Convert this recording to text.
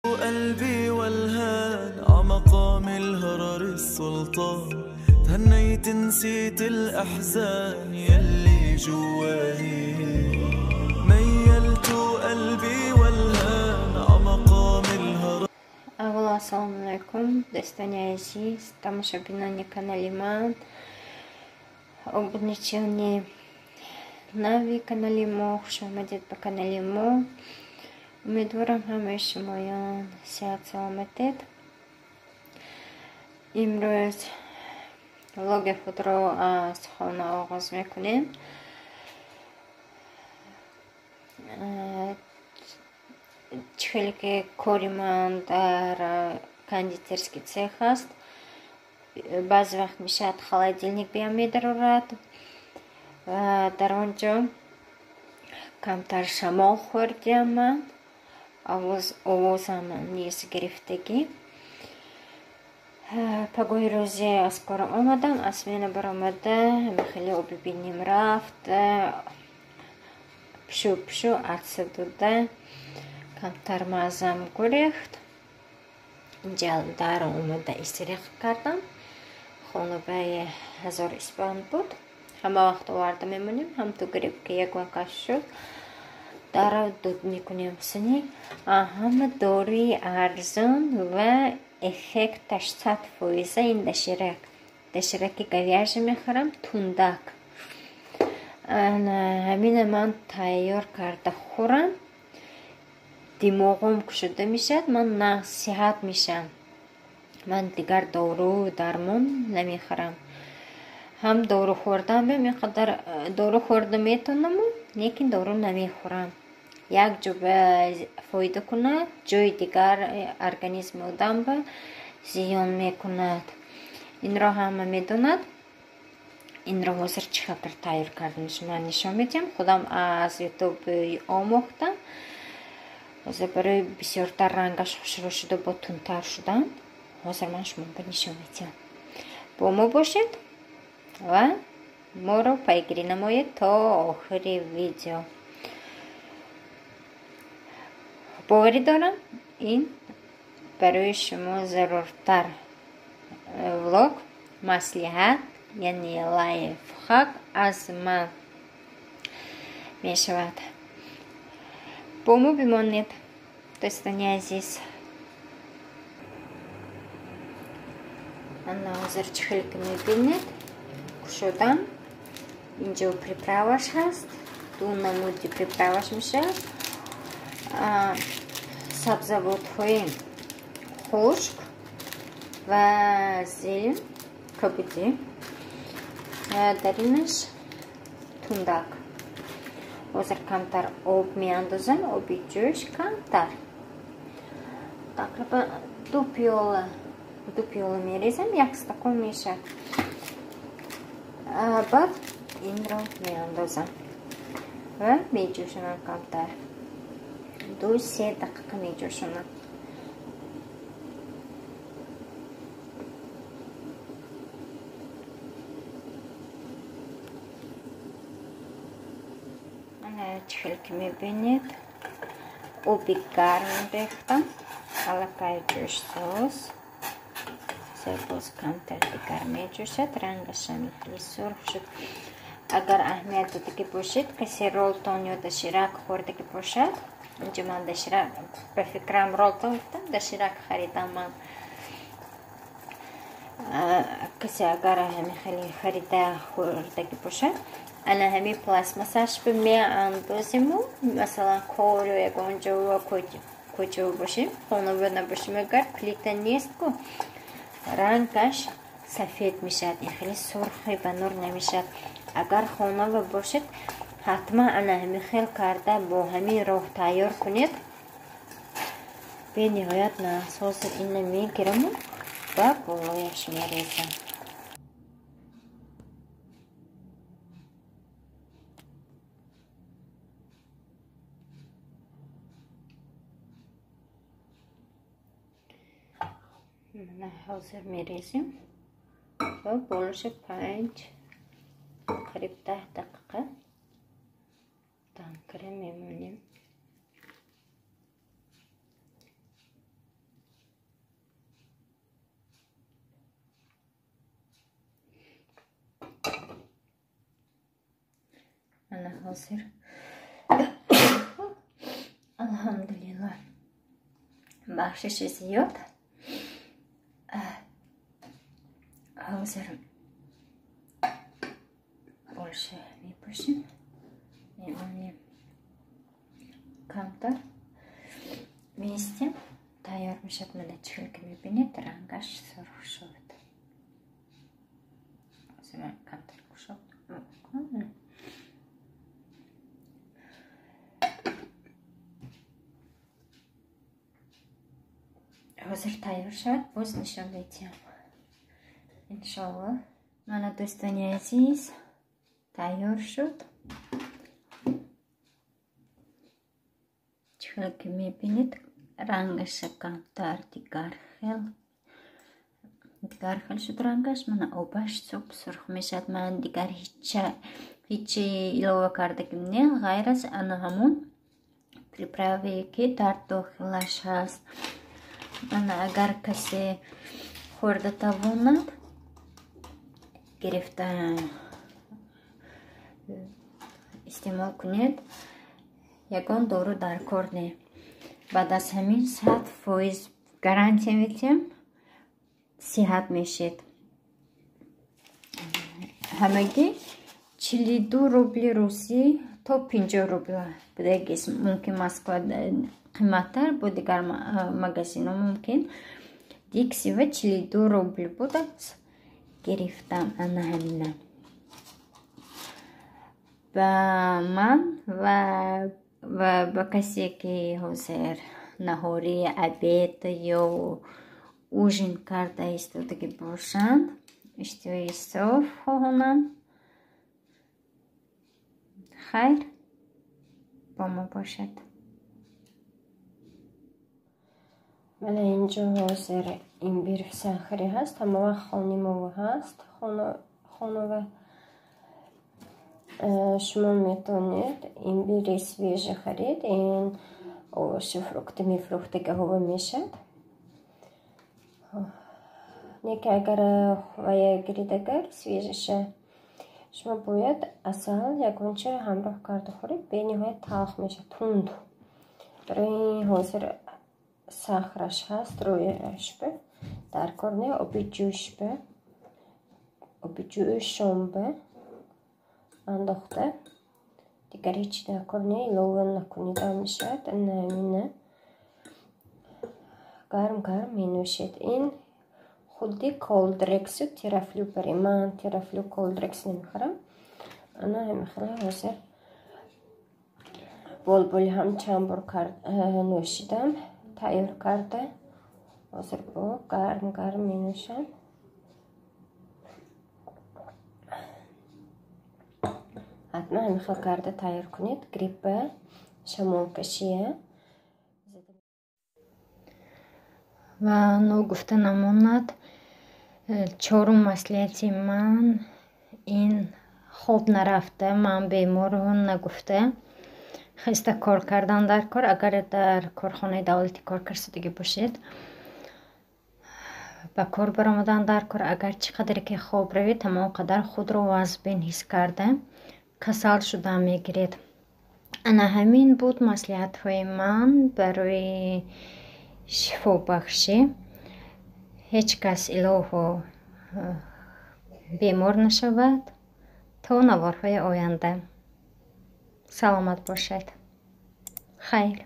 قلبي والهان عمقام الهرر السلطان تهنيت نسيت الأحزان يلي جواني ميلت قلبي والهان عمقام الهرر. Аввало ассалому алайкум, дӯстони азиз, тамошобинони канали ман, обуначиёни нави канали мо, хуш омадед ба канали мо. Умедворам ҳамаи шумоён сиҳат саломатед. Имрӯз влоги худро аз хона оғоз мекунем. Чӣ хеле ки кори ман дар кондитерский цех аст, баъзе вақт мешавад холодильник биям медарорад ва дар он ҷо камтар шамол хӯрдиам ман, овозам низ гирифтагӣ. Пагоҳи рӯзе аз кор омадам, аз смена баромада, хеле оби биним рафт, пшу пшу атса дода, камтар маъзам гурехт. Инҷа дар омада истиреҳ кардам. Хонабаи 1000 испанд буд. Ҳама вақт оварда мемонем, ҳам ту гриб ки ягон кас шуд, дарро дуд мекунем. Сини ҳама доруи арзон ва эффекташ 100% ин доширак. Дошираки говяжий мехӯрам, тундак. Ҳамина ман тайёр карда хӯрам, димоғом кушода мешавад, ман насиҳат мешавам. Ман дигар дору дармон намехӯрам. Ҳам дору хӯрдам, ин қадар дору хӯрда метавонаму, лекин дору намехӯрам. Як ҷо ба фоида кунад, ҷои дигар организми одам ба зиён мекунад. Инро ҳама медонад. Инро ҳозир чӣ хел тайёр карданаш ман нишон медиҳам. Худам аз ютуб омӯхтам. Ҳозир барои бисёртар рангаш хушрӯ шуда, бо тунтар шудан, ҳозир ман шуморо нишон медиҳам. Бо мо бошед ва моро пайгирӣ намоед то охири видео. Боварӣ дорам, ин барои шумо заруртар влог, маслиҳат, яъне лайфхак аз ман мешавад. Бо мо бимонед, дӯстони азиз. Ана ҳозир чӣ хеле ки мебинед, кушодам. Инҷо приправаш ҳаст, ду намуди приправаш мешавад. Сабзавотҳои хушк ва зелень кабудӣ, дар инаш тундак. Ҳозир камтар об меандозам, оби ҷӯш камтар, тақрибан ду пиёла мерезам, як стакон мешавад. Баъд инро меандозам ва меҷӯшонам камтар, 2-3 дақиқа меҷӯшонам. Чӣ хел ки мебинед, оби гарм рехтам, аллакай ҷӯшсоз. Боз камтар дигар меҷӯшад, рангашам хеле сурх шуд. Агар аҳамият додагӣ бошед, касе ролтон ё доширак хӯрдагӣ бошад, инҷо ман доширак, ба фикрам ролтон гуфтам, доширак харидам ман. Касе агар ҳами хеле харида хӯрдагӣ бошад, ана ҳами пластмассаш меандозиму, масалан кор ё ягон ҷо куҷо бошем, хонава набошем, агар плита нест ку, рангаш сафед мешавад, ин хеле сурхи ба нур намешавад. Агар хонава бошед, ҳатман ана ҳами хел карда бо ҳамин роҳ тайёр кунед. Бениҳоят нағз. Ҳозир ина мегираму ва болояш мерезам. Мана ҳозир мерезем ва болоша 5 қариб 10 дақиқа танкара мемонем. Ҳозир алҳамдулиллаҳ, бахшиши зиёд. Ҳозир больше мепӯшем, мемонем, камтар меистем, тайёр мешавад. Мана чӣ хел ки мебинед, рангаш сурх шуд. Ҳозир ман камтар кушод. Ҳозир тайёр шавад, боз нишон медиҳам иншоаллоҳ. Мана дӯстони азиз, тайёр шуд. Чӣ хел ки мебинед, рангаша камтар дигар хел шуд рангаш. Мана обаш сурх мешавад. Ман дигар ҳичи илова кардагим не, ғайр аз ана ҳамун приправе ки дар дохилаш ҳаст. Мана агар касе хӯрда тавонад, гирифта истеъмол кунед, ягон дору дар кор не. Баъд аз ҳамин 100% гарантия медиҳам, сиҳат мешед. Ҳамагӣ 42 рубли русӣ то 50 рубл будагист. Мумкин Москва қиматтар, бо дигар магазино мумкин. Диксива 42 рубл будааст, гирифтам ана ҳамина. Ба ман ва ба касе ки ҳозир наҳорӣ, обед ё ужин карда истодагӣ бошанд, иштиҳои соф хоҳонам. Хайр бо мо бошад. Мана инҷо ҳозир имбир сахаре ҳаст, ҳама вақт хонимова ҳаст, хонова. Шумо метавонед имбири свежий харид, ин овощи, фрукты мефрухтагаҳова мешавад. Неки агар вая гирид, агар свежиша, шумо бояд асал ягонча ҳамроҳ карда хӯред, бениҳоят талх мешавад, тунд. Барои ҳозир сахраш ҳаст, рӯяш бе дар кор не, оби ҷӯш бе, оби ҷӯшон бе андохта, дигар ҳеҷ дар кор не, илова накунед ҳам мешавад. Ана ҳамина гарм гарм менӯшед. Ин худи колдрексу терафлю бари ман терафлю колдрекс намехӯрам. Ана ҳамин хела ҳозир болболи ҳам чанд бор нӯшидам, тайёр карда. Ҳозир бо гарм гарм менӯшам. Ҳатман ҳамин хел карда тайёр кунед. Гриппа, шамолкашия. Ва ногуфта намонад, чорум маслиҳати ман ин хоб нарафта, ман бемору нагуфта, хеста кор кардан дар кор. Агар дар корхонаи давлатӣ кор карсодагӣ бошед, ба кор баромадан дар кор. Агар чӣ қадаре ки хоб равед, ҳамон қадар худро вазбин ҳис карда, касал шуда мегиред. Ана ҳамин буд маслиҳатҳои ман барои шифобахшӣ. Ҳеҷ кас илоҳо бемор нашавад. То наворҳои оянда саломат бошед. Хайр.